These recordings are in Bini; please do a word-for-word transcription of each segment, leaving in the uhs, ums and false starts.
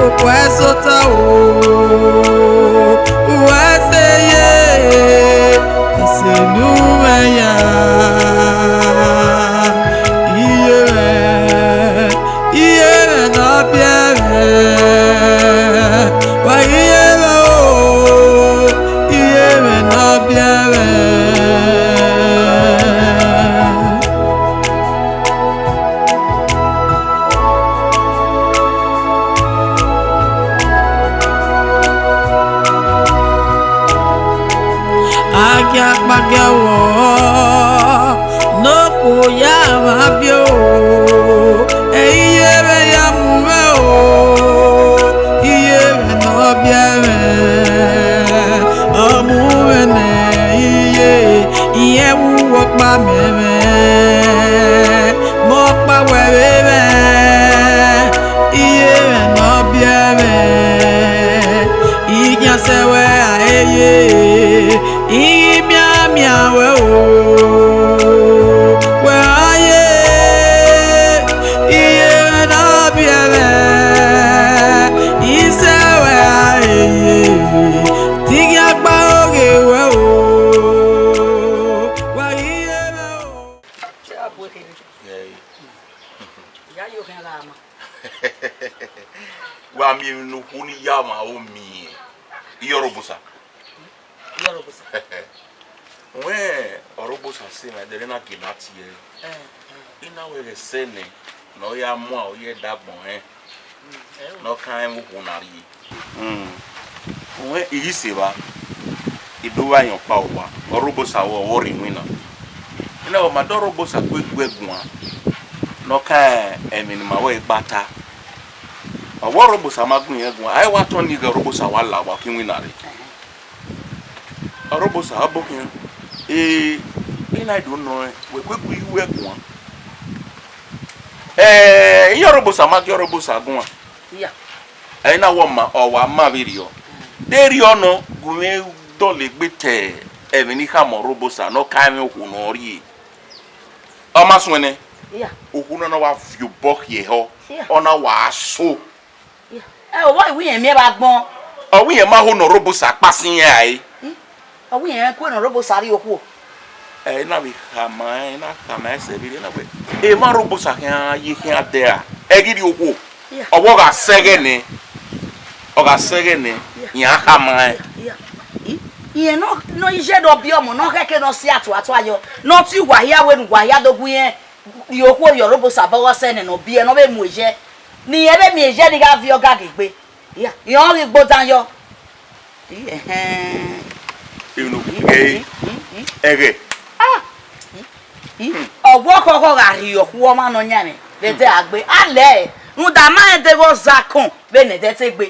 Wẹ sota o, wẹ sẹ ye, ẹse ne u mwẹ ya, iye mwẹ, iye mwẹ ne ọ biẹ mwẹ, wa iye mwẹ o, iye mwẹ ne ọ biẹ mwẹ. Agiakpagiawọ ne okhuo ya mwa biẹ o, ẹ i ye mwẹ ya mu mwẹ o, iye mwẹ ne ọ biẹ mwẹ, ọ mu mwẹ nẹ iye, irẹn vbe uwu ọkpa mẹ mwẹ, mẹ ọkpa wẹ vbe mwẹ, iye mwẹ ne ọ biẹ mwẹ, I khian sẹ wẹ a ye, I ghi mianmian wẹ o, wẹ a ye, iye mwẹ ne ọ biẹ mwẹ, I sẹ wẹ a ye, te I khian gbe aro ghe wẹ o, wẹ a ghi ye mwẹ o. Ẹ, I ya yo khian gha ma. Wa miẹn emwi ne okhuo ni ya mwa aro miẹn, I ya Ọrọbosa. I ya Ọrọbosa. Wẹ Ọrọbosa sẹ mwẹ, ẹdẹrẹ na gie na tie ẹre. Ẹ, ẹ. I na wẹ ghẹ sẹ nẹ, ne ọ ya mu aro ye ẹdagbọn rẹn, mm, ẹ o, ne ọ kan rẹn vbe okhuo na rrie. Mm. Wẹ I ghi sẹ evba, I do vba yan ọkpa owa, Ọrọbosa vbe ọ vbe rre iwinna. I na wẹ ọ ma da Ọrọbosa gu ẹguae guan, ne ọ kan ẹmwẹ ne ima wẹ gba ta. Ọ wẹ Ọrọbosa ma gu irẹn guan, a i wa tọn ni ghe Ọrọbosa wa la owa ke iwinna rre. Ọrọbosa, ọ bọ khian. Ee, I na do nọ rẹn, wẹ ku gu iruẹ guan. Ẹ, I ya Ọrọbosa ma gie Ọrọbosa guan. Iya. Ẹ na wẹ ọ ma, ọ wa ma vberriọ. Deghẹ ọ nọ, gu mwẹ dọlegbe te ẹmwẹ ne I khama Ọrọbosa ne ọ ka ẹmwẹ okhuo ne ọ rrie. Ọ ma suẹn nẹ? Iya. Okhuo na na wa viọ obọ khiẹ ehọ, iya, ọ na wa so. Ẹ, ọ wa wẹ irẹn miẹn vbe agbọn. Ọ wẹ irẹn ma ho ne Ọrọbosa kpa sin iran rae. Hmm? Ọ wẹ irẹn ku ne Ọrọbosa rrie okhuo. Ẹ, I na vbe khama ẹn, I na khama ẹn sẹ vberriọ, I na wẹ, emwa Ọrọbosa khian ye khian dẹ ra, ẹ ghi rrie okhuo. Yeah. Ọ wẹ ọ gha sẹ ẹghẹ nẹ, ọ gha sẹ ẹghẹ nẹ, yeah, iran khama ẹn. Yeah, yeah. I, irẹn nọ, nọ iye ne ọ biẹ ọmọ, ne ọ khẹke ne ọ si atuatu ayọ, ne ọ tie uwa hia wẹ ne uwa hia do gu irẹn rrie okhuo ye Ọrọbosa obọ ọghọ sẹ nẹ ne ọ biẹ, ne ọ vbe mu iyẹ, ne irẹn vbe miẹn iyẹ ne I gha viọ ọgagegbe. Iya, irẹn ọ ghi gbodan yọ. Ẹhẹn. Emwi ne okhuo ghẹ ẹre, ẹghẹ. Ah! Ọwọkhọkhọ gha rhie okhuo ọmwa ne ọ yan mwẹ vbe ẹdẹ a gbe. A lẹ, rhunmwuda ma rẹn deghẹ ọ za akọn vbene ẹdẹ te gbe.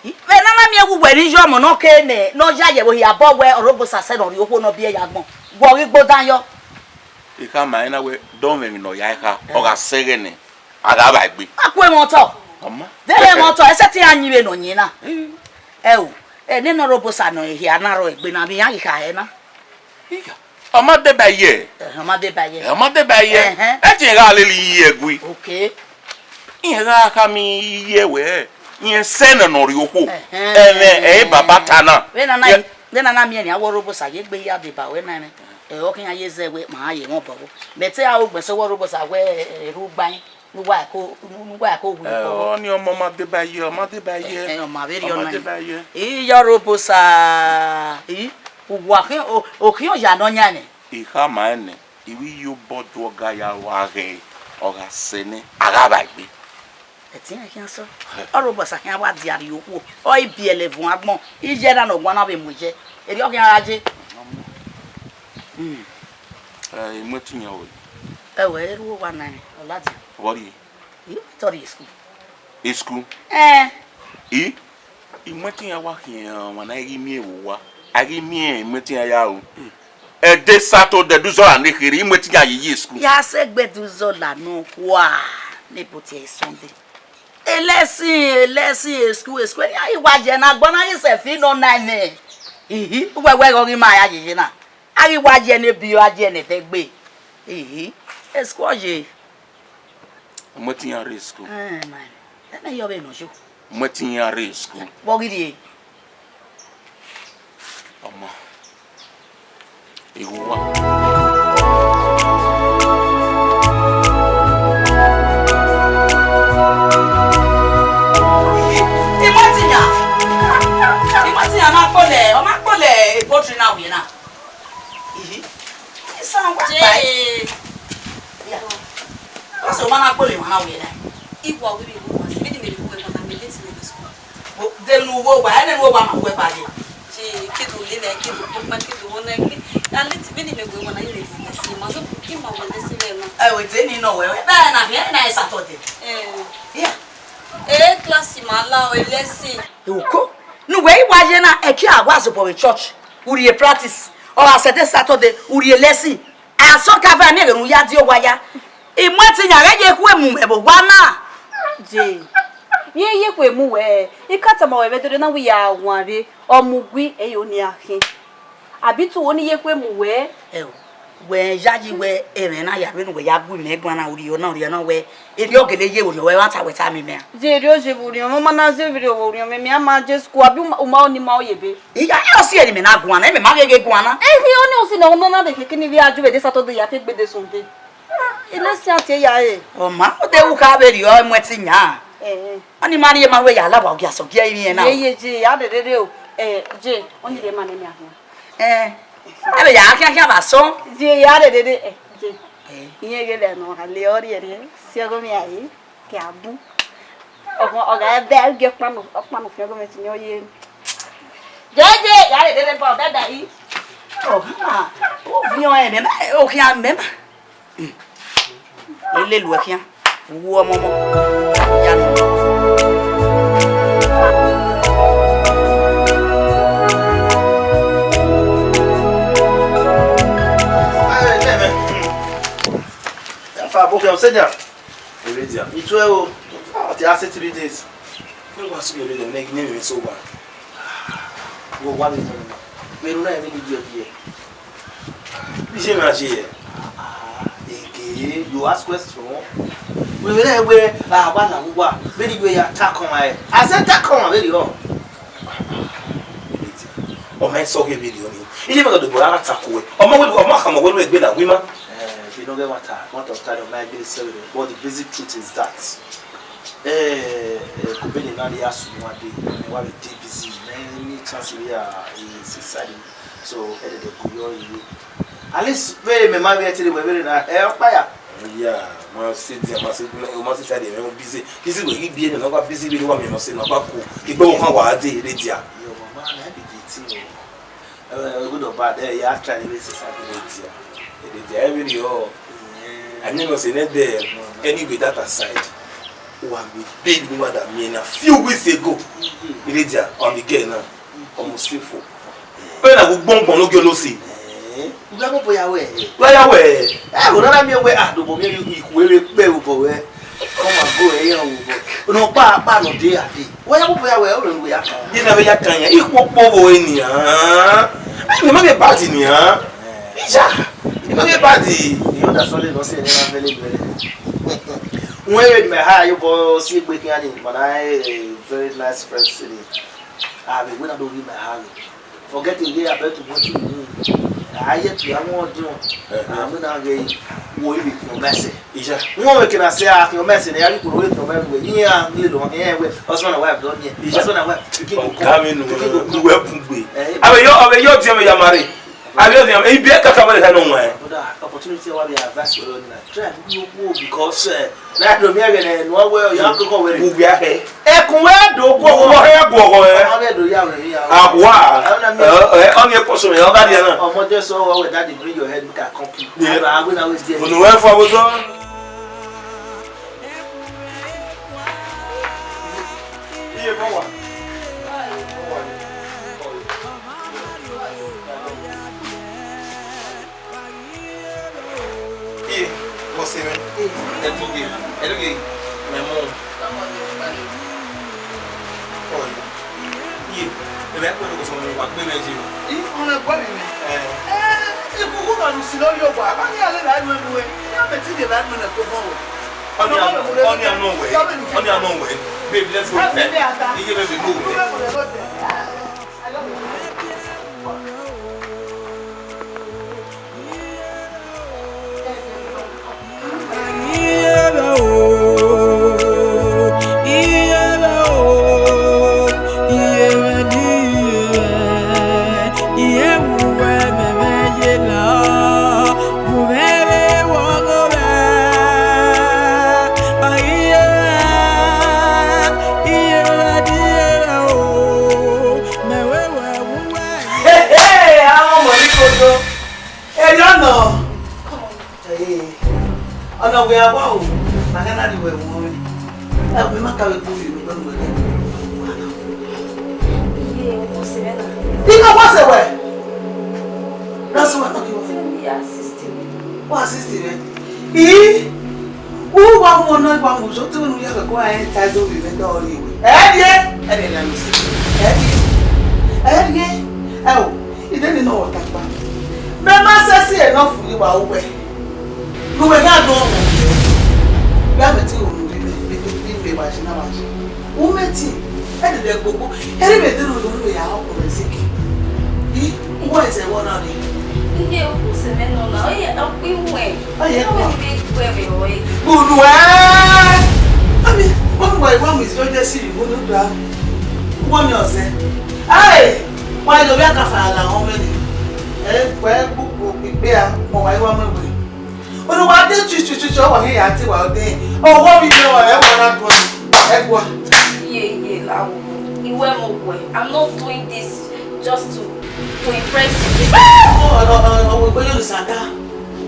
Vbe ne a na miẹn uwẹ ne I ya ọmọ ne ọ kere nẹ, ne ọ ya ye ẹvbo hia obọ wẹ Ọrọbosa sẹ ne ọ rhie okhuo ne ọ biẹ ye agbọn. Wẹ ọ ghi gbodan yọ. I khama ẹn na wẹ, dọmwẹ emwi ne ọ ya kha, ọ gha sẹ ẹghẹ nẹ, a gha vba egbe. A ku emwa otọ. Ọ ma. Deghẹ emwa otọ, ẹsẹtin iran yin vbene ọ yin na. Mm. Ẹ o, ẹ, nene Ọrọbosa nọ hia na rrọọ egbe na, vbe iran ghi kha hẹ na. Iya. Ọ ma deba ye. Ẹhẹn, ọ ma deba ye. Ẹ, ọ ma deba ye. Ẹhẹn. Ẹ tie gha lele iye ẹgui. Okay. Irẹn gha khama iye wẹ, irẹn sẹ nẹ ne ọ rhie okhuo. Ẹhẹn. Ẹmwẹ ẹ i baba ta na. Vbene a na, vbene a na miẹn nian, wẹ Ọrọbosa ye egbe hia deba wẹ na nẹ. Ẹ, ọ khian ye zẹ wẹ, ma ye mwẹ obọ vbo. Mẹ te a ru gbẹn sẹ wẹ Ọrọbosa wẹ, ẹ, ru gbain. Ne uwa ko, ne uwa ko wu Ẹ, obọ vbo. Ọni ọmọ ma deba ye, ọ ma deba ye. Ẹ, ọ ma vberriọ na. Ọ ma deba ye. I ya Ọrọbosa, i, uwa khian, o, okhian ya ne ọ yan nẹ. I khama ẹn nẹ, I vbe iye obọ do ọga ya ru a ghẹ, ọ gha sẹ nẹ, a gha vba egbe. Ẹtin khian sọ. Ọrọbosa khian wa dia rrie okhuo. Ọ i biẹlẹ vuọn agbọn. Iye na ne ọ guan na vbe mu iye. Erriọ ọ khian ra ye. Mm. Ẹ, I mu ẹtin yan ruẹ. Ẹ wẹ, erhu owa na rẹn, ọ ladian. Vbọ rrie? I tọ rrie school. School? Ẹ. I? I mu ẹtin yan wa khian ọmwa ne a ghi miẹn vbe owa. A ghi miẹn, I mu ẹtin yan ya ru. Ẹdẹ Saturday, Eduzọla ne kherhe, I mu ẹtin yan ye ye school. Ya sẹ gbe Eduzọla nọkhua, ne botiẹ Sunday. Elesin, elesin, school, school. Eni a ghi wa ye ne agbọn na ghi sẹ fi nọ na nẹ. Ihi, uwẹ wẹ ghe ọ ghi ma ya yeye na. A ghi wa ye ne biẹ, a ye ne ẹdẹ gbe. Ihi, school ọ ye. Mu ẹtin yan rre school. Ẹ, ma, ẹ mẹ yọ vbene ọ yo. Mu ẹtin iran rre school. Vbọ ghi rhie? Ọma, I ru uwa. I mu ẹtin yan, I mu ẹtin yan, ọ ma kpọlẹ, ọ ma kpọlẹ poultry na wiẹ na. Ihi. Isan wa gba. Jay. Ya. What's the one I call him? How we there? Igwe ọghe vbe ru wa, vbene imẹ vbe ru ẹmwẹ na, mẹ late nẹ vbe school. Bo, de nu wo wa, ẹnẹ nu wo wa ma wẹ ba ye. Jay, ke do lele, ke do kpokpa, ke do wọ na, ke, a late vbene imẹ ru ẹmwẹ na, imẹ vbe late, ma zọ, ke ma wẹ late vbe na. Ẹ, wẹ de ni nọ wẹ, wẹ, bẹẹ na, vbe na Saturday. Eh. Yeah. Eh, class ma la o, lesson. Oko. Nu wẹ I wa ye na, ẹki a wa zobọ vbe church. U rhie practice. Ọ gha sẹtin Saturday, u rhie lesson. Asọn ka va miẹn vbe ne u ya die owa ya. I mu ẹtin yan ghẹ ye ekhue mu mwẹ vbe owa na. Jay, rẹn ye ekhue mu wẹ, I ka tama ruẹ vbe dọdẹ na wẹ I ya wan rre, ọ mu gui, ẹ i re ọni a khin. Abi te uwẹ ni ye ekhue mu wẹ? Ẹo, wẹ yayi wẹ ẹmwẹ na ya vbene uwẹ ya gu imẹ guan na, u rhie ọna, u rhie ọna wẹ, erriọ ọ gele ye vbe orhiọn wẹ, ẹmwata wẹ tama imẹ a. Jay, erriọ ọ ye vbe orhiọn, ọ ma na ye vbe orhiọn, mẹ, mẹ a ma je school, abi u ma, u ma ni ma ọ ye ebe? Iye, ẹ, ọ si ẹre ne imẹ na guan na, imẹ ma gheghe guan na. Ẹhi, ọni ọ si nọ, ọ nọ na de keke ni vbe a ju vbe de Saturday ya fe gbe de Sunday. Ilesi a tie ya re. Ọ ma, ọ de ru kha vberriọ, ọ mu ẹtin yan. Eh, eh. Ọni ma rhie ma wẹ ya la wa, ọ gia sọ gie ivbi ẹn na. Ye, ye, Jay, a rherhe o. Eh, Jay, ọni rhie ma nẹ mẹ ahian. Eh, a vbe ya khian khian vbe asọn. Jay, a rherhe, eh, Jay. Eh. Iyẹn ghẹ vbe nọ, a le ọ rhie rhie, si ẹghẹ mẹ a re. Ke a bu. Ọ, ọ gha bẹ, a gie ọkpanu, ọkpanu fian gọọmenti ni ọ ye. Jeje, ya rherhe ba, ọ bẹbẹ yi. Ọ ma, u viọ ẹmwẹ ma, okhian mẹ ma. Elelu ẹkhian, uwu ọmọmọ. Ya nọ. Afa, bokhian, ọ sẹ dia? Ere dia? I tuẹ o. Ah, ọ te a sẹ three days. Ne wa sẹ ere dia, ne, ne emwi so wa. Wo wa mi tọn. Vbe ru na vbe ni ye biẹ. Bi je ma je ye. Ah, ege, you ask question. Vbe vbe na wẹ, ah, wa na wa. Vbe ni wẹ ya ta kọn ma ẹ. A sẹ ta kọn ma vbe rriọ. Ọ ma sẹ ọghe vbe rriọ ni. Iye mẹ gha do bọ ra ta ko wẹ. Ọ ma wẹ, ọ ma khama wẹ wẹ gbe na wi ma. Eh, bi nọ ghẹ wa ta, wa ta ta, ọ ma gbe sẹ vbe. But the basic truth is that, eh, eh, ko be ni na ya su wa de, wa be dey busy, many chance we are in society. So, ẹ dẹdẹ ko yọ iye. At least, vbe mẹ ma vbe ẹtẹrẹ wẹ vbe na, ẹ, ọ kpa ya. Ya, ma si dia, ma si, ma si side mẹ busy. Busy wẹ ghi biẹ nọ, wa busy vbe wa mẹ ma si nọ, wa ku. Igbe wo kan wa de, ere dia. Yo, mama, na be the thing o. Eh, good or bad, eh, ya try the basis of it. Ere dia, ere dia, ẹ vbe rriọ. Eh. A nẹ nọ sẹ nẹ dẹ, anyway, that aside. Wa gbe bail ne uwa da miẹn na few weeks ago. Ere dia, ọ ni girl na. Ọmọ Sifo. Vbene a gu gbọngbọn ne ogie ono si. Eh, u gha bọbọ ya wẹ. U gha ya wẹ. Eh, u na na miẹn wẹ, ah, dobọ miẹn ikhuo vbe kpẹ obọ wẹ. Come and go, ẹ i ya wẹ obọ. Nọ kpa, kpa nọ de a de. Wa ya bọbọ ya wẹ, ọ rẹ wẹ ya kan. Ye na vbe ya kan ya, ikhuo kpo vbe eni, ah. Ẹ ma vbe bad ni, ah. Iya, ẹ ma vbe bad. You understand the nonsense, ẹ na vele vele. Wẹ re mẹ ha yo bọ si egbe khian ni, but I a very nice friend today. A vbe wẹ na do ghi mẹ ha yo. Forget to hear about to what you do. A ye to ya wọn ọdún. A mẹ na ghe wo ibi kan mẹsẹ. Iya. Wọn wẹ kena sẹ a kan mẹsẹ ne ya ri kuro we kan mẹ we. Iyan mi lo he we. Husband and wife don here. Iya. Husband and wife. Pikin go come. Ọga mi nu, pikin go come. Nu we bun gbe. Eh, a vbe yo, a vbe yo diẹ me ya marry. A vbe yo diẹ, ibi e kaka wẹrẹ ta nọ wọn. Brother, opportunity wa be advice we na. Try do your work because, eh, na do mi ẹghẹ ne, no, well, ya koko wẹrẹ. Ugbe ahẹ. Ẹkun wẹ do guọghọ. Wọ hẹ guọghọ ẹ. Ọmọ rẹ do ya wẹ ya. Ahua. Ẹ, ẹ, ọ ni ekọsọ mẹ, ọ gha dia na. Ọmọ de sọ wẹ, daddy, bring your head, make I come pick. Yeah. Unu wẹ fọ abo sọ. Iye kọ wa. Iye, what's your name? Ẹ tọ ghe, ẹ tọ ghe, my mom. Oh, yeah. Iye, ẹ bẹ kpẹ lọkọ sọmọ wa gbe mẹ je. Ih, ọmọ ẹgbẹ mi nẹ. Ẹ. Ẹ, ikhuku na lu si lórí ọgbà, a ma ní alẹ́ rà ẹnu ẹnu ẹ. Ní àmì tí ìdè rà ẹnu ẹnu ẹ kó fún ọ. Ọni a, ọni a nọ wẹ, ọni a nọ wẹ. Babe, let's go inside. Iye, baby, go. Hey, hey, àwọn ọmọ yìí kò jọ. Ẹ yọ nọ. Ee, ọna wẹ a wa o, ma gha na rhie uwẹ ẹmwẹ ọnrẹn. Ẹ, mẹ ma ka vbe kpo vbe unu, wẹ mu ẹghẹ. Iye, u sẹ mwẹ na. I ma wa sẹ wẹ. Na sẹ wẹ, okay, wẹ. Let me assist you. Wa assist mwẹ. I, u wa mu ọna, wa mu zọ, te wẹ ne u ya vbe ẹko a rẹn ta ẹdẹ ovbi mwẹ, dọ rhie wẹ. Ẹ rhie, ẹ rhie na mẹ sẹ. Ẹ rhie. Ẹ rhie. Ẹ o. Idẹni nọ wẹ ọta kpa. Mẹ ma sẹtin ẹnọ fu ye wa uwẹ. Ne uwẹ gha dọn ọmọ. Vbe a mẹ te ru ne u rhie mẹ, mẹ te rhie mẹ wa je na wa je. U mẹ te, ẹ dede gbogbo. Ẹ rhie mẹ de ne u do mẹ ya ọkọ mẹ seke. I, uwẹ ẹzẹ wọ na rre. Iye, u sẹ mwẹ nọ na, ọ ye ọkpa iwẹn. Ọ ye ọkpa. Ọ ye ọkpa iwẹn. Unu ẹ. Ami, wọ́n mú wa ìwà mi ìjọ jẹ́ sí ìwọ ní ọ̀dà. Wọ́n ní ọ̀sẹ̀. Ai! Wa yo vbe akafara la họn mwẹ ni. Ẹ gbẹ gbogbo ikpe a, mọ wa iwa mwẹ wẹ. Unu wa de tuituituitu, ọ wa hin ya te wa de. Ọwọ mi ni ọ, ẹ wa na dua. Ẹ gua. Iye, iye, la wo. Iwẹ mo wẹ. I'm not doing this just to, to impress you. Ọ, ọ, ọ, ọ, wẹ gbẹ yo ni sata.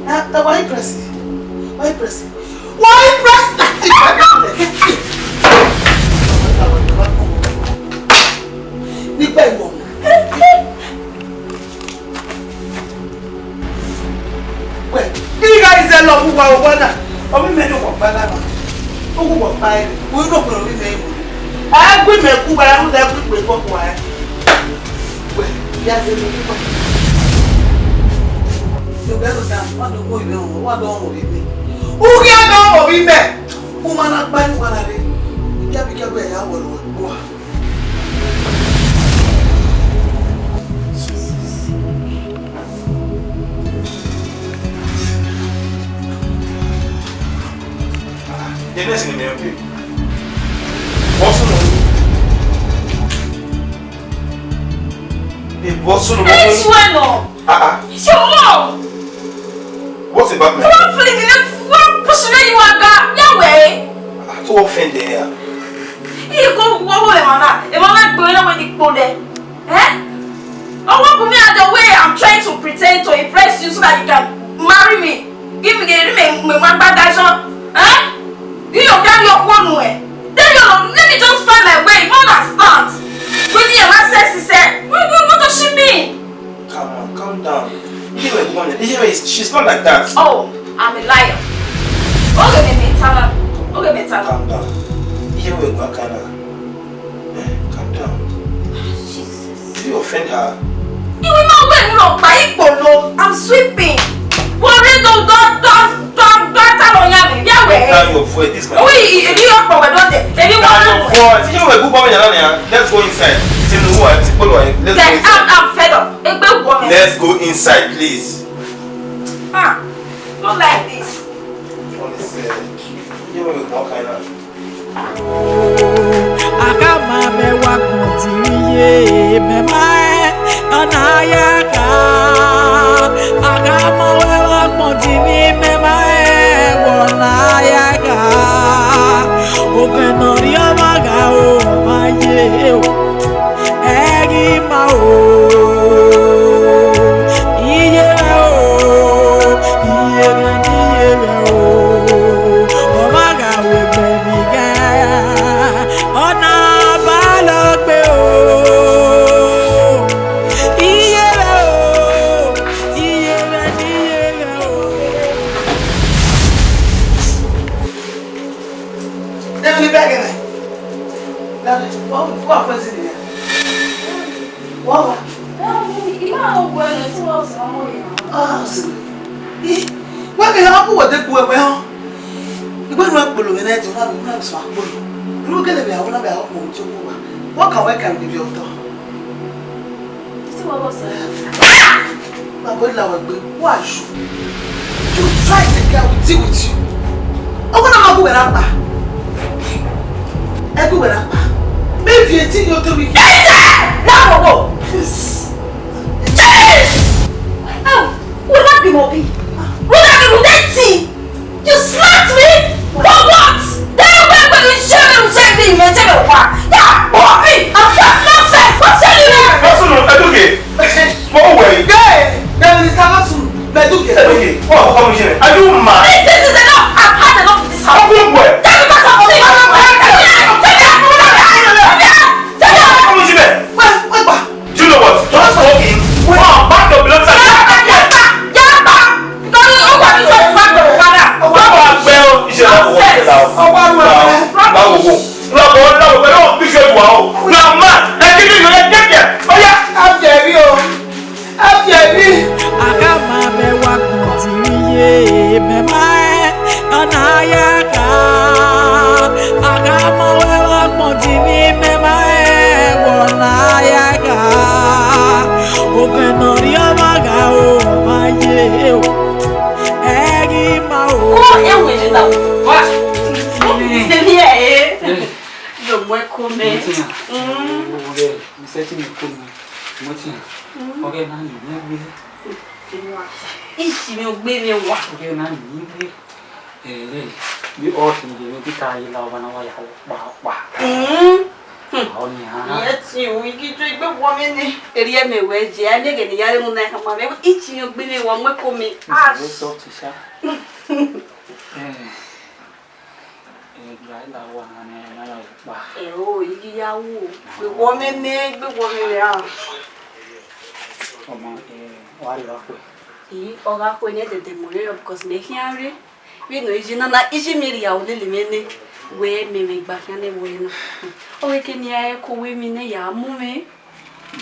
Ẹ, ẹ, wa impress. Wa impress. Wa impress. Nígbà ìwọ. Wẹ, bí gha izẹ lọ vbe uwa, uwa na, ọ vbe mẹ ne uwa kpa lama. Uwu uwa kpa ẹre, u i rhọkpẹ ne ọ vbe mẹ ẹre. A gbe imẹ ku uwa, a rhunmwuda gbe ikpe kọkua ẹre. Wẹ, ya zẹ vbe uwa. Yo, bẹ rhunmwuda, wa do gbe ivbi ọmọ, wa do ọmọ vbe mẹ. U ghi a do ọmọ vbe mẹ. U ma na gba inu uwa na rre. Ikiabi ikiabi ya wọlọ ẹre kua. The next thing you pay. What's wrong? Babe, what's wrong? Hey, Shweno! Ah, ah. It's your mom! What's about me? Come on, please, let's, what push me you are that? Yeah, way. Ah, to offend there. He go, what will Emma? Emma, go in with the pole. Eh? Oh, what put me at the way? I'm trying to pretend to impress you so that you can marry me. Give me the, give me, me, my bad guys, huh? Eh? You don't carry your phone away. Then you don't, let me just find my way. You don't understand. With the Emma says, he said, what, what, what does she mean? Come on, calm down. Iye wẹ, come on. Iye wẹ, she's not like that. Oh, I'm a liar. Okay, me, me, Tana. Okay, me, Tana. Calm down. Iye wẹ, what kind of Eh, calm down. Jesus. Did you offend her? You will not win no by Ikpolo. I'm sweeping. Worry, don't, don't, don't, don't, don't tell on Yahweh. Yahweh. Calm down your voice. This my... Oui, if you are power, don't they? If you want your voice. You will go by Yahweh. Let's go inside. Till who I, Ikpolo, let's go inside. I'm, I'm fed up. Egbe woman. Let's go inside, please. Ah, don't like this. Honestly, you will walk around. Akama mẹ wa kpọnti ye mẹ ma ẹ ọna ya ka. Akama wẹ wa kpọnti ni mẹ ma ẹ wọ na ya ka. Okẹ nọ rri ọmwa gha o ma ye o. Ẹghi ma o, iye rẹ o, iye rẹ ne iye rẹ o, ọ ma gha wegbe vbe igẹ, ọ na ba lọ gbe o. Iye rẹ o, iye rẹ ne iye rẹ o. David, bẹ́ẹ̀ gẹ́gẹ́. David, wọ́n wà fún ẹ̀sìn nìyẹn. Wọ́n wà. Ah, sì. Ih, wọ́n mi hàn kú wọ́n dé ku ẹ̀wẹ̀ hàn. Wẹ nu akpolo mwẹ na, ẹdẹ na, wẹ na sẹ akpolo. Ru gele vbe a, wẹ na vbe a, ọkpọ otu owa. Wẹ ka wẹ ka vbe otọ. Isi wẹ vbọ sẹ? Baba, la wẹ gbe, who are you? You try to get with, deal with you. Ọwọ na ma gu wẹ na kpa. Ẹ gu wẹ na kpa. Maybe eighteen year old. Ẹ jẹ! Na wo wo. Please. Please! Oh, who that be Mobi? Who that be Mobi? You slapped me? For what? Then you went with me, shame me, shame me, you shame me, what? Yeah, Mobi! I'm just nonsense! What's your name? Listen, Eduke. Go away. Hey, the minister, listen. Eduke. Eduke. What come here? Are you mad? This, this is enough! I've had enough of this house! Open well. Take it back! Take it back! Take it back! Take it back! Take it back! Come here. Wait, wait, wait. Do you know what? Just walk in. Wait. Wow, pack your belongings and get out of here. Yaba! Yaba! Because you know what you just want to find out. Wọ́n bá gbẹ́ o, iṣẹ́ wa kò wọ́n ṣe la o. Ọwọ́ àwọn ọmọ rẹ̀. Báwo wò? Lọ́bọ̀ lọ́bọ̀ pẹ̀lú ọ̀hún bí ṣe wà o. Na man, ẹ kí ni ìrọ̀lẹ́ jẹ́jẹ́? Ọ̀yá. A fi ẹ̀rí o. A fi ẹ̀rí. Akama bẹ wa kùn ti ye mẹ ma ẹ, ọna ya ka. Akama wẹ wa kùn ti ni mẹ ma ẹ, wọ na ya ka. Obẹ nọ rri ọmwa gha o, ma ye o. Ẹ ghi ma o. Kọ ewele na. Wa. Sẹmi ẹ. Yo, mu ẹko mẹ. Mo ti yan. Mm. Mo fẹ́ tí mo kó mi. Mo ti yan. Mm. Ọgẹ na ni mo gbé. Isi mi ogbe mi wa. Ọgẹ na ni mo gbé. Ẹ, ẹ, bí ọ ti ń jẹ, bí ta yìí la ọba náà wáyà pa pa. Mm. Ọ ni ha. Ìyẹn ti wù igi tó igbe wọ mi ni. Eri ẹ mẹ wẹ jẹ, ẹ mẹ gẹ ni ya mu na ẹ ma mẹ. Isi mi ogbe mi wa, mu ẹko mi. Ah. Ìwé sọ ti ṣá. Ẹ. Ẹgbẹe la wa na ne a ya kpa. Ẹ o, igi ya wu. Gbe wọ mẹ nẹ, gbe wọ mẹ nẹ a. Ọmọ, ẹ, wa rre gha khuẹ. Ii, ọ gha khuẹ ne ẹdẹdẹ mu rre, because mẹ khian rre. Vbene ọ ye na na, iye mwẹ rhia, ọ lele mwẹ nẹ. Wẹ mẹ mwẹ gba khian nẹ wẹ na. Ọ ghe ke ne a ko wẹ mi nẹ ya mu mwẹ.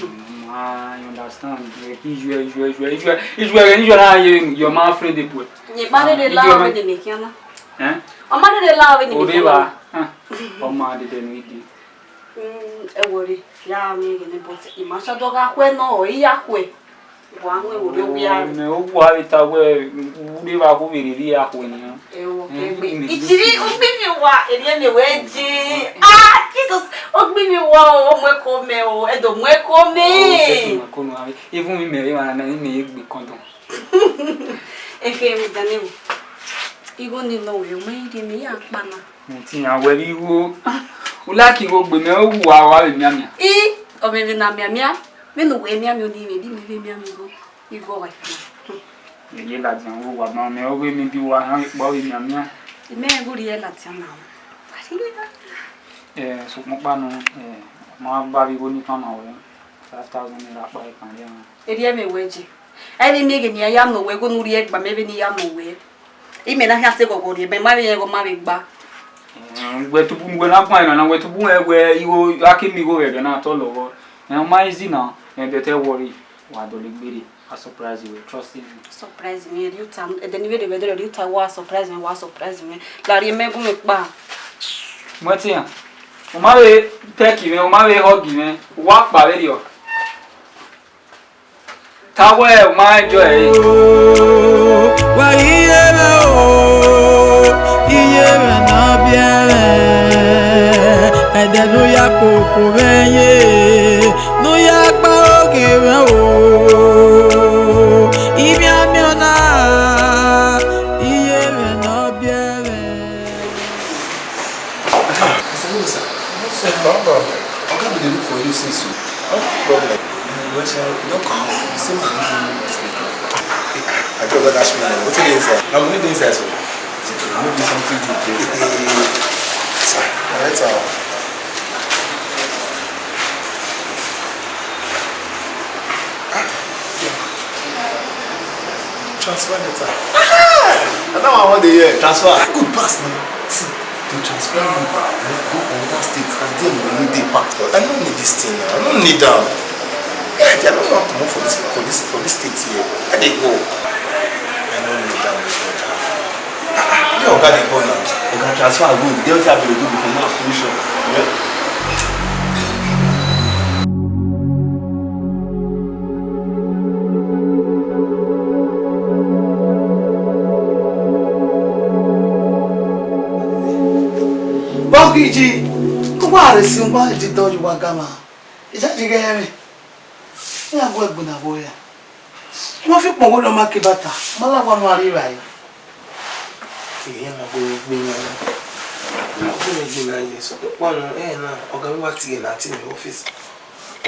Mm, I understand. Like, usual, usual, usual, usual, usual, usual, na ye, your man friend dey put. Ye ma rere la, ọ ma rere ne khian na. Eh? Ọ ma rere la, ọ rere ne khian na. Ode ba. Ọ ma dede ni di. Mm, ẹ worry. Ya mi gene, but I ma sa do gha khuẹ nọ, ọ ya khuẹ. Wa mu ẹvbo do wia. Mẹ o wa vbe ta wẹ, u de vba kho vbe rhirhi ya khuẹ nian. Ẹo, kẹgbe. Itiri, ogbi mi wa, erriọ mẹ wẹ je. Ah, Jesus, ogbi mi wa o, mu ẹko mẹ o, ẹdo mu ẹko mẹ. Even mi mẹ emwa na, mẹ ye gbe condom. Eke mi dane wo. Igho ni nọ wẹ, u ma rhie mẹ ya kpa na. Mo ti yan wẹ vbe igho. U like igho gbe mẹ, u wa wa vbe mianmian. I, ọ vbe vbe na mianmian. Vbene uwẹ mianmian ọnii mwẹ, di mẹ vbe mianmian igho, igho wa ikpia. Ẹ ye ladian vbe owa ma mẹ, ọ ghe emwi bi wa han ikpọ vbe mianmian. Imẹ ghi rhie ladian na. Eh, sokpan ọkpa nọ, eh, ma ba vbe igho ni tọn ma wẹ, five thousand naira kpa ẹkan rre. Erriọ mẹ wẹ je. Ẹ vbe miẹn ghe ne I ya nọ wẹ, igho ne u rhie gba mẹ vbene I ya nọ wẹ. Imẹ na khian te ghọghọ rhie, mẹ ma vbe rẹn igho ma vbe gba. Eh, wẹ tobọ wẹ na guan na, wẹ tobọ wẹ igho, a ke miẹn igho vbe ẹghẹ na, te ọ lọghọ. Eh, ọ ma easy na, eh, but ẹ worry, wa dọlegbe rre, a surprise you, trust me. Surprise me, rhie uta, ẹdẹ ne I vbe rre vbe ẹdẹrẹ, rhie uta, wa surprise me, wa surprise me. La rhie mẹ gu mwẹ kpa. Mu ẹtin yan. U ma vbe peck mwẹ, u ma vbe hug mwẹ, u wa kpa vberriọ. Ta wẹ, u ma enjoy ẹre. Wa iye mwẹ o, iye mwẹ ne ọ biẹ mwẹ, ẹdẹ ne u ya koko mwẹ ye, ne u ya kpa oge mwẹ o, imianmian na, iye mwẹ ne ọ biẹ mwẹ. Ah, sir, hello, sir. Sir, baba. Oga bin dey look for you since o. No problem. Eh, well, sir, you don come out. You say money dey inside. I just got that small money. Wetin dey inside? Na money dey inside, sir. Maybe something good dey. Sir, na letter o. Ah, yeah. Transfer letter. Ah! Na that one I wan dey hear. Transfer. Good pass na. See, to transfer me, eh, go another state, and there money dey pass. I no need this thing now. I no need am. Yeah, I no wan comot for this, for this, for this state here. I dey go. I no need am, my brother. Ah, ah, your oga dey go now. Oga, transfer good. Get wetin I be dey do before, now finish up. Yeah. Bọgiji, uwa rre si uwa didọ ye uwa gama. Ijaji ghẹ mwẹ. Iran gu ẹgbin na vbe ya. Wọ́n fi kpọ̀n wọlé ọmọ akébàtà, ọmọ aláwọ̀ ọmọ àríwá yìí. Ìyẹn máa gbé gbé yẹn náà. Máa gbé gbé yẹn yẹn. Sọ pé pọ́n ẹ náà, ọ̀gá mi wá tiẹ̀ náà tí mi ọ́fíìsì.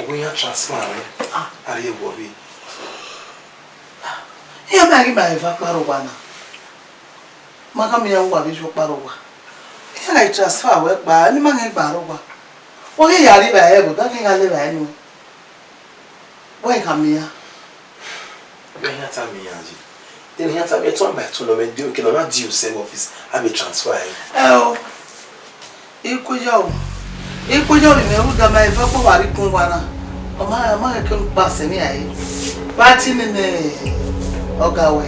Ọ̀gbìn yẹn transfer rẹ̀. Ah. Àríyé wọ̀ bí. Iran máa rí màá ẹ̀fà pàrọ̀ wà náà. Ma ka miẹn uwa vbe iyọkpa rre owa. Iran gha transfer wẹ kpa, eni ma ghẹ gba rre owa. Wẹ ghi ya rri vbe ẹre, but a ghi gha le vbe ẹre nuẹn. Wẹ gha miẹn iran. Mẹ hia ta miẹn iran yi. Then hia ta miẹn turn by turn, ọ mẹ de, okay, na ma di u same office, a vbe transfer ẹre. Ẹ o. Ikuya o. Ikuya o, rhunmwuda ma eva kpọ wa rre ikun uwa na. Ọ ma, ọ ma ghẹ kẹ unu kpa sẹ ne a re. Vbe a tie nene ọga wẹ?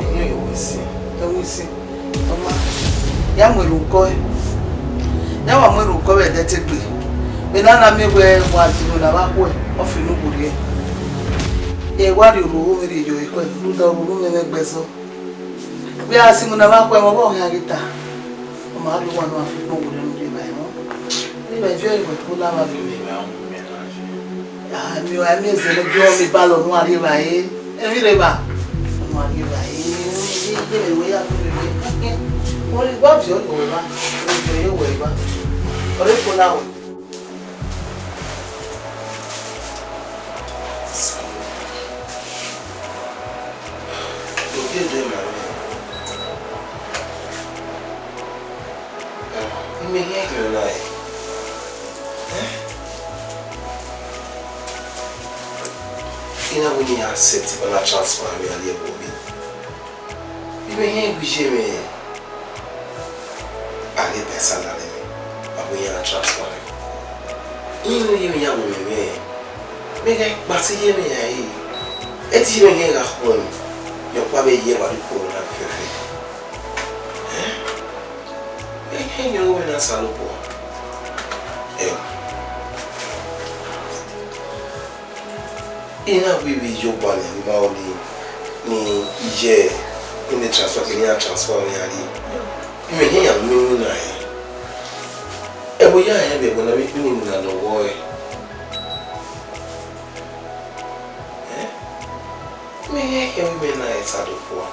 Eni ọyọ wẹ si. Ẹ wẹ si. Ọ ma. Ya mu erhunmwu kọ ẹ. Ya wa mu erhunmwu kọ vbe ẹdẹ te gbe. Vbe ne a na miẹn wẹ wa di unu na vbe akhuẹ, ọ fi unu gberriẹ. Ẹ wa rhie orhu mwẹ rhie yọ ekhọe, rhunmwuda orhu mwẹ mwẹ gbe ẹzọ. Vbe a si unu na vbe akhuẹ, ẹmwẹ ọvbokhan ghi ta. Ọ ma rhie owa ne a fi ukpọn gberriẹ ne u rhie evbare mọ. Rhie evbare viọ ẹre wẹ kpo na vbe. A miẹn, a miẹn ẹzẹ ne ọ gie ọmọ ibalọ ne uwa rhie evbare. Emwi rre evba. Ne uwa rhie evbare. Ye, ye, ye, wẹ ya kpe vbe. Wẹ wa viọ ye wẹ evba. Wẹ viọ ye wẹ evba. Ọ rre kpo na wẹ. Ogie de ma mwẹ. Imẹ hiẹn ghe na re. Eh? I na wẹ ne I accept ba na transfer mwẹ a rrie ẹvbo vbe. Imẹ hiẹn gbe iye mwẹ. A ghi ba salary mwẹ, a wẹ iran transfer mwẹ. Irẹn ne iye mwẹ ya wẹ mwẹ mwẹ, mẹ ghẹ kpa te iye mwẹ ya re. Ẹ te iye mwẹ ghẹ gha khuẹ mwẹ, yọ kpa vbe iye wa do khuẹ mwẹ na fẹfẹ. Ẹ? Ẹ i khian yan ruẹ na Osanobua. Ẹ o. I na wẹ vbe iye ọgua ne I ma ru nii, ne iye ne transfer kevbe iran transfer ọre iran rrie. Imẹ hia ya mu inu na rẹn. Ẹvbo ya rẹn vbe ẹvbo ne avbe ikpẹn ni na nọ wọọ ẹre. Ẹ? Mẹ i khian khian wẹ imẹ na rẹn Osanobua.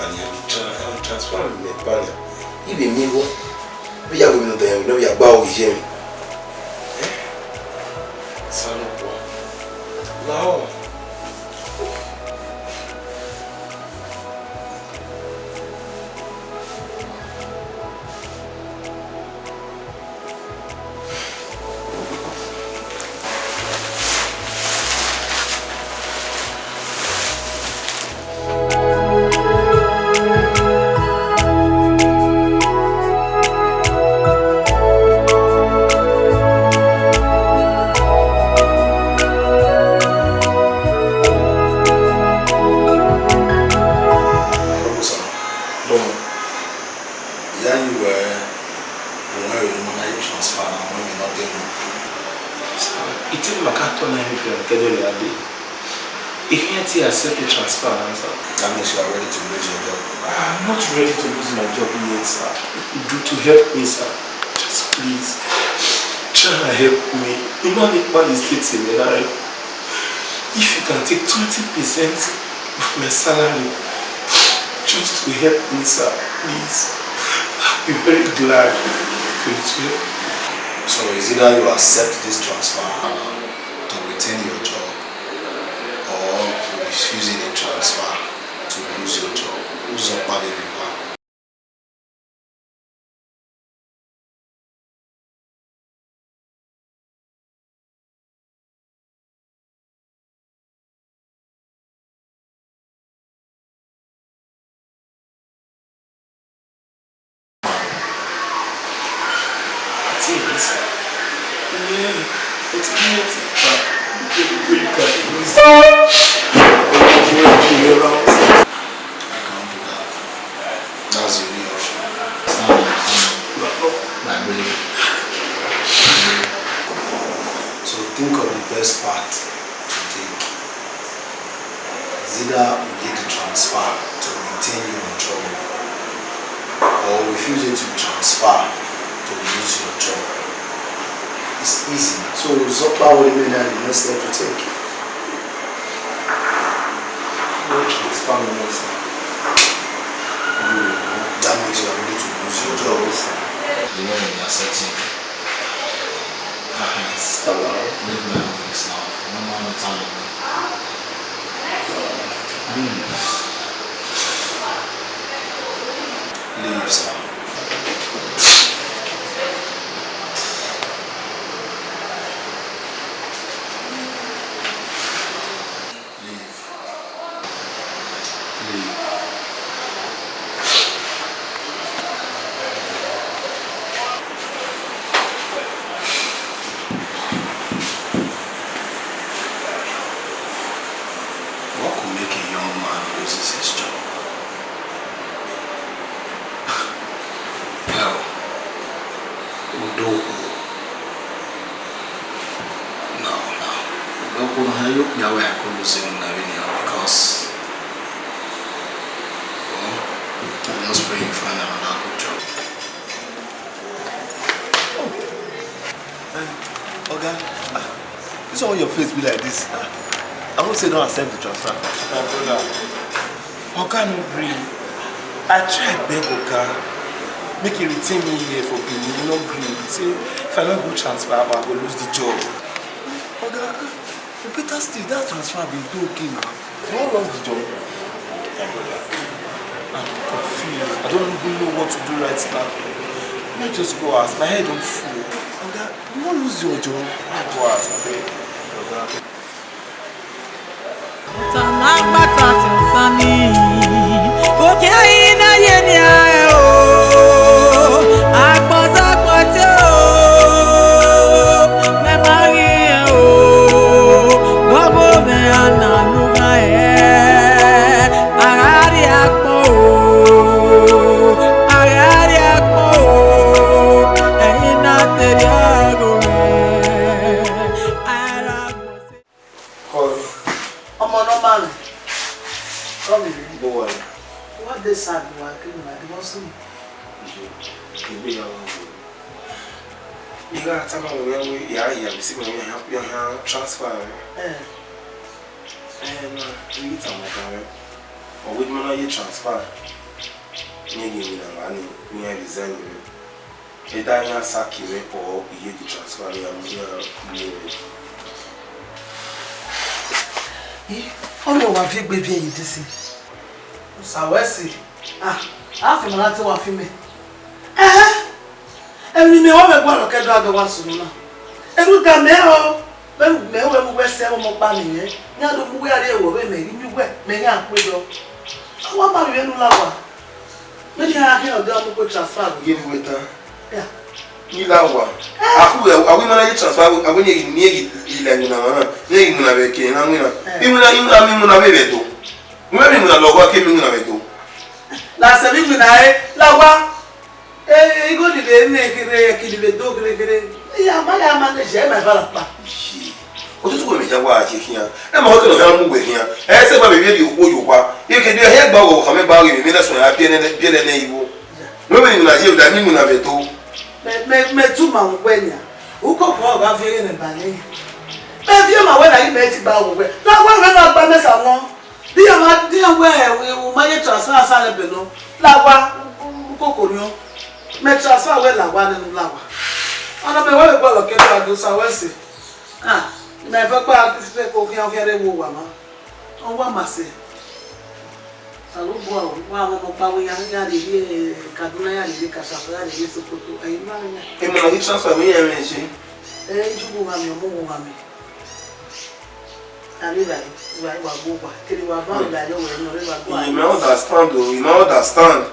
Ani a vbe tra-, a vbe transfer mẹ ba nian. I vbe miẹn igho. Vbe ya wẹ emwi ne ọ da ẹre, ne ọ vbe ya gba aro ghi ye mwẹ. Ẹ? Osanobua. Lahọ. Ọgua Osama, I ya yi wẹ, u wẹ vbe ne u ma na ye transfer na, wẹ emwi ne ọ dee unu. Sir, I te ma ka tọ na emwi fian ke ẹdẹ rẹ a dee. I khian te accept transfer na, sir. That means you are ready to lose your job. I'm not ready to lose my job yet, sir. You do to help me, sir. Just please, try and help me. I ma ni kpa the state se me na re. If you can take twenty percent of my salary, just to help me, sir, please. I'll be very glad for you to help me. So it's either you accept this transfer to retain your job or you refuse the transfer to lose your job. Who's up, So think of the best path to take. It's either we get the transfer to retain you on job, or we refuse you to transfer to lose your job. It's easy. So, Zokpa, what do you mean that the next step to take? No transfer, no, sir. That means you are ready to lose your job. You know, you are accepting. Leave my office now. No more no time. Leave, sir. Leave. Leave. What could make a young man loses his job? Hell, Udo. No, no. Udo, no, how you, yeah, where I could lose him, I mean, yeah, because, well, I'm just praying you find another good job. Eh, Oga, ah, this one your face be like this. Ah, I hope say don accept the transfer. My brother. Oga no gree. I try beg Oga make he retain me here for Benin. He no gree. He say if I no go transfer, I go lose the job. Oga, ah, better still, that transfer been do okay now. You wan lost the job? My brother, I'm confused. I don't even know what to do right now. Let me just go house. My head don full. Oga, you wan lose your job? Let me go house, abeg. Oga. Tanagba ta tẹ sani, oke ayi na ye ni a o, agbọzọgbọ te o, mẹ ma ghi o, gbọgbọ mẹ a na nu gha ẹ, a gha rrie akpọ o, a gha rrie akpọ o, ẹyin na te rrie ẹgho mwẹ, a ra gbọse. Kọlu. Ọmọ ne ọ ma mwẹ. Kọlu. Bọ wa ya? Wa de sa du wa ke ma di wọn sunu. Egbe ya wa wo. I gha tama wẹ wẹ ya ya bisi wẹ ya ya transfer. Eh. Eh, ma, I ghi tama kan wẹ. Ọ wẹ ma na ye transfer. Ni ghi ni na wa ni, ni ya resign wẹ. Eda iran saki mwẹ, ọ, iye ghi transfer ne iran mu iran mu mwẹ. Ih, ọnii wa viọ egbe viẹ ye desi. Osa wẹ si. Ah, a fi ma na te wa fi mẹ. Ẹhẹn. Emwi ne imẹ wa vbe gualọ ke do a do wa sunu na. Erhunmwuda mẹ o. Vbene mẹ wẹ mu uwẹ sẹ ọmọ ọkpa nẹ, iran do mu uwẹ rrie ẹvbo vbe mẹ ghi miẹn uwẹ, mẹ ghi a kpe dọ. A wa ma vbe vbene u la owa. Vbene iran khian ọdọ mu kpe transfer vbe. Iye vbe uwẹ ta. Ya. Ni la owa. Eh. A khu, a wẹ ma na ye transfer, a wẹ ne I ghi, ne I ghi la iwinna mwa na, ne I ghi winna vbe ẹki na winna. Eh. Iwinna, iwinna, iwinna vbe vbe do. Wẹ vbe iwinna la owa ke iwinna vbe do. La sẹ vbe iwinna re, la owa. Eh, igho ni vbe mẹ kherhe, ẹki ni vbe do kherhe kherhe. Iya, ma ya manage, ẹ ma eva la kpa. Iye. Otutu wẹ mẹ ya wa je khian. Ẹ ma wẹ ke nọ khian mu wẹ khian. Ẹ sẹ gba vbe vbiẹ okhuo ye owa. Ike do hia gba wẹ khama ba ghe mẹ, mẹ na suẹn ya biẹ nẹ, biẹ nẹ igho. Wẹ vbe iwinna ye, da mi iwinna vbe do. Mẹ, mẹ, mẹ tu ma wẹ nia. Ukoko ọ gha viẹ eghene ba nẹ. Mẹ viẹ ma wẹ na ghi mẹ ti gba wẹ. Na wẹ mẹ na gba mẹ sa wọn. Di iran ma, di iran wẹ, u ma ye transfer asa lẹ bẹ nọ. La owa, ukoko niọn. Mẹ transfer wẹ la owa nẹ, la owa. Ọna mẹ wẹ vbe gualọ ke do a do sa wẹ sẹ. Ah, mẹ vẹ kpa fẹ ko khian khian re wo wa ma. Ọ wa ma sẹ. Sa lo bua o, wa ma mo pa we ya, ya rhie rhie Kaduna, ya rhie rhie Kashafa, ya rhie rhie Sokoto. Ẹ i ma rẹ na. Ẹ ma na ghi transfer vbe iran ẹmwẹ ẹse. Ẹ, ju wo gha mẹ, ọmọ wo gha mẹ. Arriba, wa, wa go wa. Kere wa ba la yo we no re wa go. You may understand o, you may understand.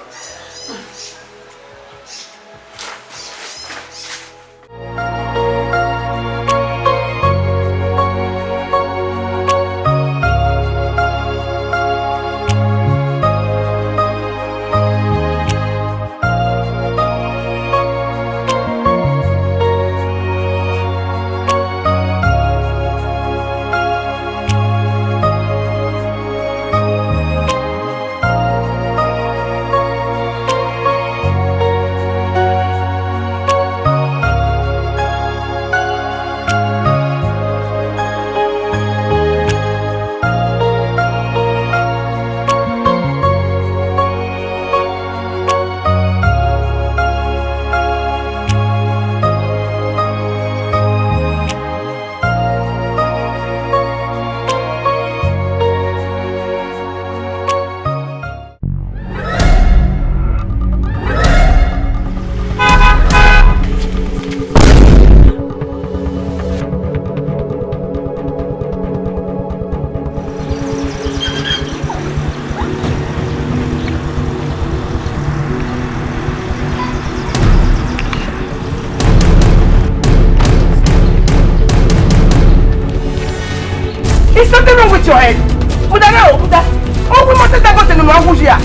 Is something wrong with your head? Muda na, o muda. Oh, we must take that person to Abuja.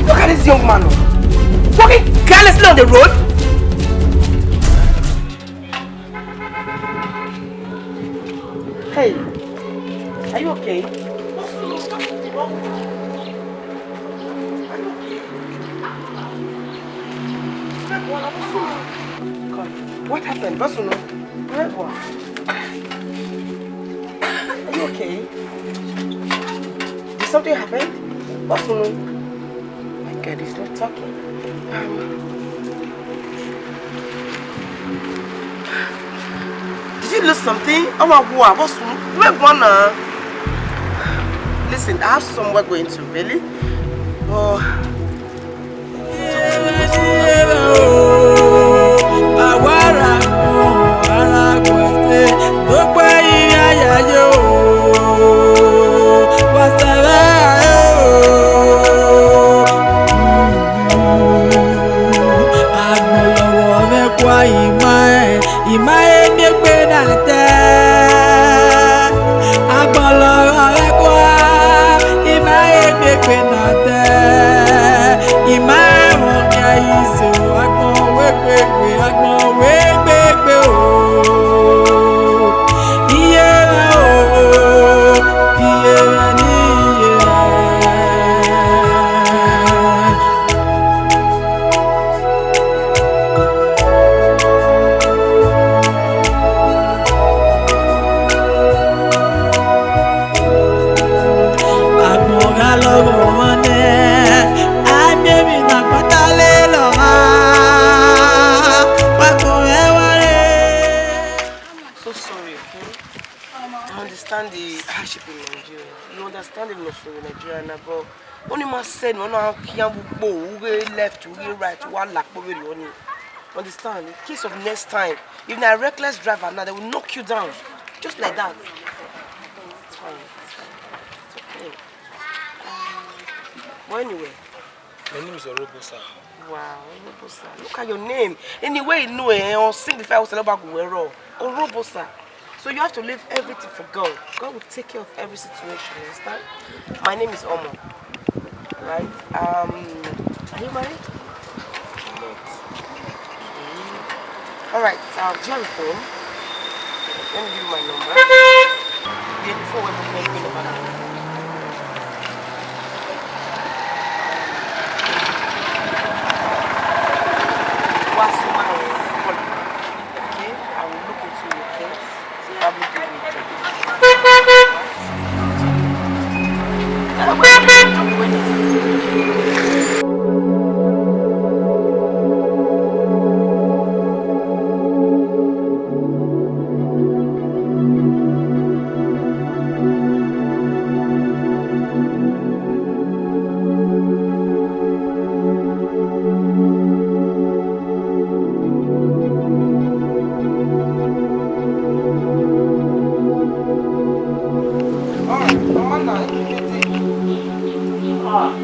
Look at this young man, oh. Walking carelessly on the road. Hey, are you okay? Come. What happened? Boss, no. Where was? Are you okay? Did something happen? Boss, no. My God, he's not talking. Um, did you lose something? Oh, my God, boss, no. Where was now? Listen, I have somewhere going to, really. Oh. Agbọn lọghọ mwẹ kua, I ma rẹn, I ma rẹn miẹn egbe na tẹ. Agbọn lọghọ mwẹ kua, I ma rẹn miẹn egbe na tẹ. I ma rẹn ọghe iso, agbọn wẹ gbegbe, agbọn wẹ gbegbe o. Iye mwẹ o, iye mwẹ ne I ye. Agbọn gha lọghọ mwa nẹ, a miẹn emwi ne a kpata lele ọmwa, wa kọn mwẹ wa re. I'm so sorry, okay? I understand the hardship in Nigeria. You understand the hardship in Nigeria now, but oni ma sẹ ne ọ na khian vbe ugbo, u ghe left, u ghe right, wa la kpo vberriọ ni. Understand? In case of next time, if na reckless driver now, they will knock you down. Just like that. Fine. It's okay. Um, but anyway. My name is Orobosa. Wow, Orobosa. Look at your name. Anyway, you know, eh, or signify what's about Guero. Orobosa. So you have to leave everything for God. God will take care of every situation, you understand? My name is Omo. Right? Um, are you married? I'm not. Okay. All right. Um, do you have a phone? Let me give you my number. Yeah, the phone will be my number. What's my call? Okay, I will look into your case. Probably give you a job.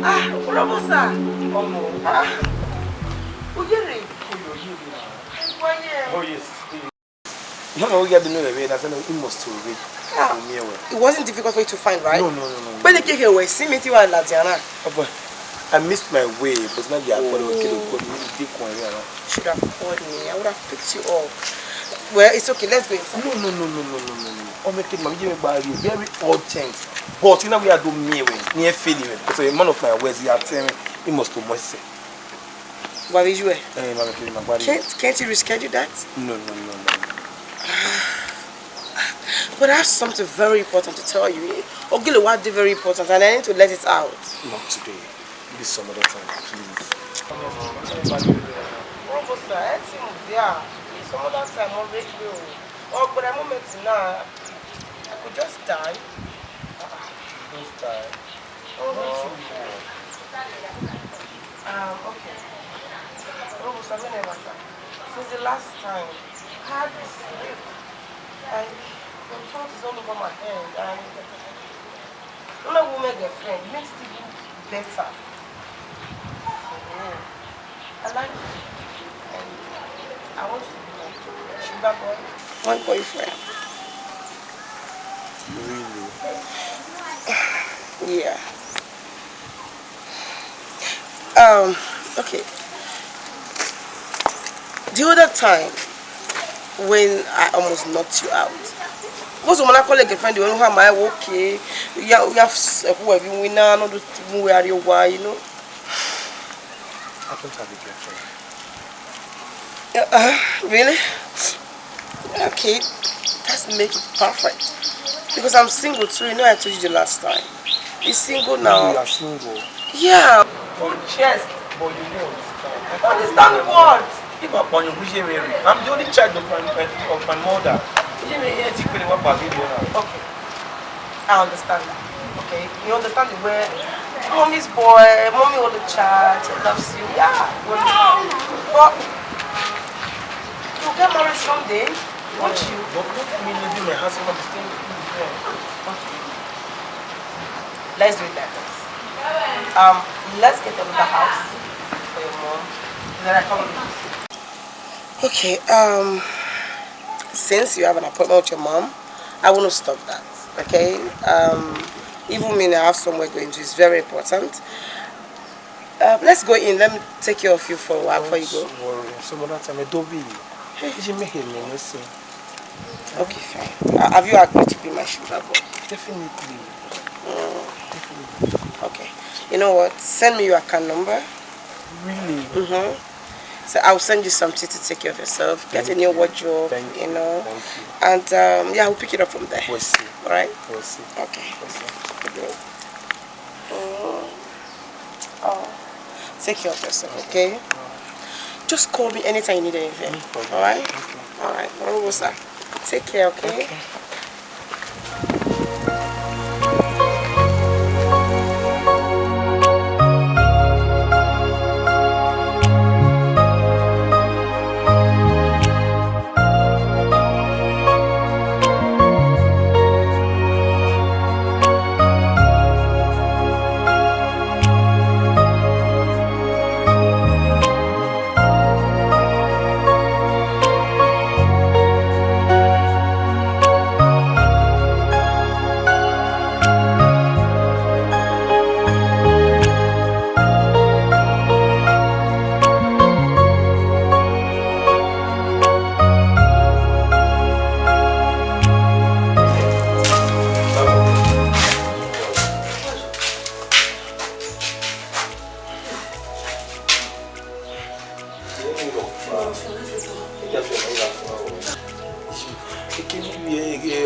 Ah, Orobosa. Ọmọ. Ah, u ye rre? Oyo, oyo, oyo. Oh, yes. No, no, we get the mail, we, that's no, he must to read. Ah, we, we. It wasn't difficult for you to find, right? No, no, no, no, no. When they came here, we see me, you are Ladiana. Oh, boy. I missed my way, but now they are calling, okay, they call me, they call me, you know. You should have called me. I would have picked you up. Well, it's okay. Let's go inside. No, no, no, no, no, no, no, no. Oh, make it, mommy, give me back you. Very urgent. But you know, we are doing me, we. Near feeling, we. So a man of my words, he had said, he must to mercy. Wa vbe yu ẹre? Eh, ma vbe kiri ma gbari. Can't, can't you reschedule that? No, no, no, no. But I have something very important to tell you. Ogele wa dey very important, and I need to let it out. Not today. Maybe some other time, please. Orobosa, ẹ ti mu dia. Some other time, mo make you. Oh, but at the moment now, I could just die. Just die. Mm-hmm. Um, okay. Orobosa, no matter. Since the last time, I had this sleep. Like, the thought is all over my head. And when a woman get friend, it makes it even better. So, yeah. I like you. And I want you to be my sugar boy. My boyfriend. Yeah. Um, okay. The other time when I almost knocked you out, was when I call a girlfriend, the one who had my okay, yeah, we have who have you win now, not the who we are you why, you know. I don't have a girlfriend. Uh, uh, really? Okay, that's make it perfect. Because I'm single too, you know I told you the last time. You single now. You are single. Yeah. Full chest. But you don't understand. Understand what? If I born you, which area? I'm the only child of my, of my mother. Which area? What about you now? Okay. I understand that. Okay? You understand the way mommy's boy, mommy all the child, loves you. Yeah. Well, but you get married someday, won't you? But not me leaving my house, I'm staying with you. Okay. Let's do it like this. Um, let's get another house for your mom. Then I come with you. Okay, um, since you have an appointment with your mom, I won't stop that, okay? Um, even me, I have somewhere going to. It's very important. Uh, let's go in. Let me take care of you for a while before you go. Don't worry. Some other time, Adobe. Hey. Did you make a mess? Okay, fine. Uh, have you agreed to be my sugar boy? Definitely. Mm. Definitely. Okay. You know what? Send me your account number. Really? Mm-hmm. So I'll send you something to take care of yourself. Get a new wardrobe, you know. Thank you. And um, yeah, we'll pick it up from there. We'll see. All right? We'll see. Okay. We'll see. Mm. Oh. Take care of yourself, okay? Just call me anytime you need anything. No problem. All right? Okay. All right. All right, sir. Take care, okay? Okay.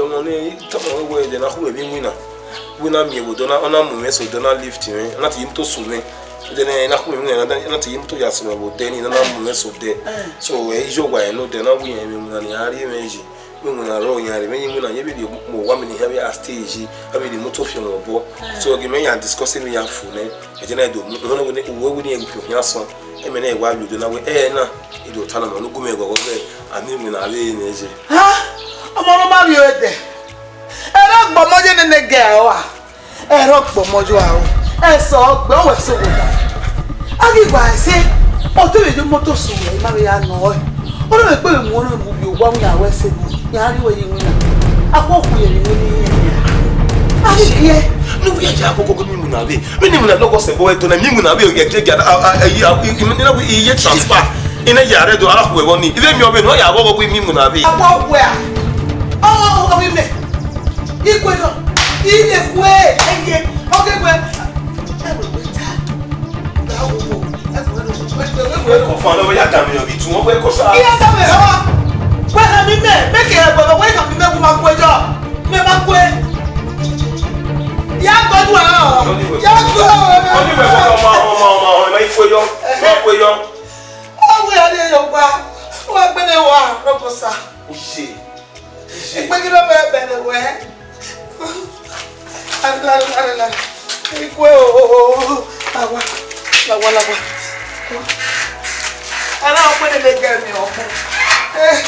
Ọmọ ne tama wẹ ẹdẹ na khu ẹvbo iwinna, wẹ na miẹn vbe odọ na, ọ na mu mwẹ sẹ odẹ, ọ na lift mwẹ, ọ na te ye imoto sẹ mwẹ. Odẹ ne na khu mwẹ iwinna, ọ na te ye imoto ya sẹ mwẹ vbe odẹ ni, ọ na mu mwẹ sẹ odẹ. So ẹ i ye owa ẹre ne odẹ na wẹ iran mwẹ iwinna ni, a rhie mwẹ yi. Vbe iwinna rrọọ iran rre, vbe iwinna, irẹn vbe rhie mu owa mẹ ne iran vbe a stage, a vbe rhie imoto fian mwẹ obọ. So ọ ghi mẹ ya discuss emwi ya fo nẹ, ẹdẹ na do mu, ọ na wẹ ne uwẹ wẹ ne irẹn gu fian asọn. Ẹmwẹ na wa vbe odẹ na wẹ, ẹ na, I do ta nọ ma ne u gu mwẹ ghọghọ wẹ, a miẹn iwinna vbe nẹ ye. Ha! Ọmọ ne ọ ma vbe odẹ, ẹre ọ gbe ọmọ ye nene gẹ ọa, ẹre ọ gbe ọmọ ye aro, ẹsẹ ọ gbe, ọ wẹ sẹ owa. A ghi wa ẹse, ọ te vbe ye imoto sẹ owa, I ma vbe ya nọ ọe. Ọ na vbe kpe vbe mu ọnrẹn mu vbe owa, mu ya wẹ ẹse nọ, ya rhie uwẹ ye iwinna. A khuo khu ye vbe iwinna iran. A ghi gie. Ne u ya ya koko gbe mi mu na vbe. Vbene iwinna lọghọ sẹ ẹbọ ẹdọ na, miẹn iwinna vbe ọ gẹgẹgẹ, a, a, a, a, a, a, iye transfer. Ine ya rre do, a ra khu ẹvbo ni. Ivbe miẹn ọvbe ne ọ ya vbe ọghọ gbe miẹn iwinna vbe. Akpọ wẹ a. Ọ, ọ, ọ, vbe mẹ. Ikue nọ. Ine kue, ẹyẹ. Ọ ghe wẹ. Ẹ wẹ wẹ ta. Gba wo wo. Ẹ wẹ wẹ. Wẹ ko fa lọ, wẹ ya da mi yọ bi tun, wẹ ko sa. Iye da mẹ ha. Wẹ ha mi mẹ, mẹ ke ẹgbẹ wẹ ka mi mẹ ku ma kue jọ. Mẹ ma kue. Ya gbọdun ẹ ọ. Ya gbọdun ẹ. Ọni wẹ kọ ma, ma, ma, ma, ma, ma, ikue yọ. Ma kue yọ. Ọ wẹ a rhie ye owa, ọ wẹ gbẹdẹ wa, Robosa. Iye, iye. Ekpegirẹ vbe ẹbẹrẹ wẹ. Alala, alala. Ikue o, o, o, o. Lawa, lawa, lawa. Ara ọkpẹdẹ lè gẹ mi ọkpọ. Eh.